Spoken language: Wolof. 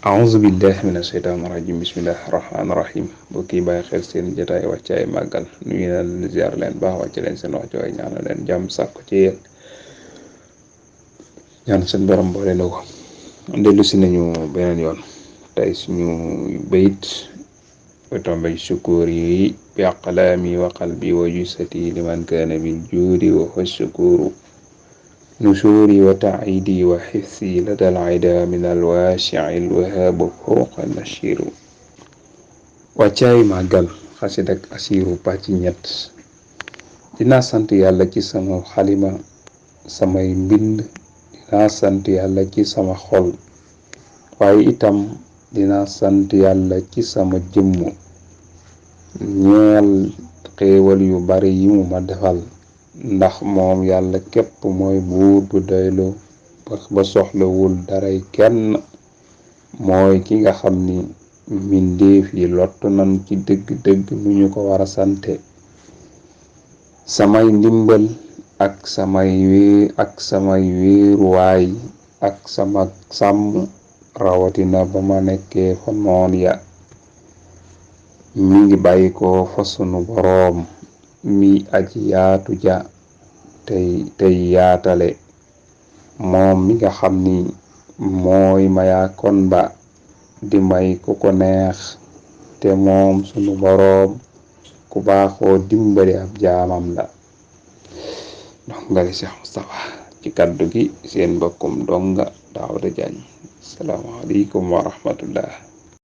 a'uuzu billahi mina shaytaani rajim bismillahi rahmaani rahim mbokk yi bàyyi xel seen jotaay wàccaay màggal nuyu na leen ziar leen baax wàcc leen seen wàccuwaay ñaanal leen jàmm sàkku ci yéen ñaan seen borom boole na ko dellu si nañu beneen yoon tey suñu bayit tombe shukuur yi bi aqlaami wa qalbi wa jusati liman kaana bil juudi wa huwa shukuru نشوري وتعيدي وحثي لدى العدا من الواسع الوهاب فوق النشير wàccaay màggal xasida ak asiiru pàcc ñett dinaa sant yàlla ci sama xalima samay mbind dinaa sant yàlla ci sama xol waaye itam dinaa sant yàlla ci sama jëmm ñeel xéewal yu bari yi mu ma defal ndax moom yàlla képp mooy buur bu doylu ba soxlawul daray kenn mooy ki nga xam ni mbindeef yi lottu nan ci dëgg-dëgg nu ñu ko war a sante samay ndimbal ak samay wéeruwaay ak sama sàmm rawatina ba ma nekkee fa noon ya mi ngi bàyyi ko fa sunu boroom mi aji yaatu ja tey yaatale moom mi nga xam ni mooy mayakon ba di may ku ko neex te moom sunu boroom ku baaxoo dimbali ab jaamam la ndongali Cheikh Moustapha ci kaddu gi seen mbokkum donga Daouda Diagne asalaamaaleykum wa rahmatullah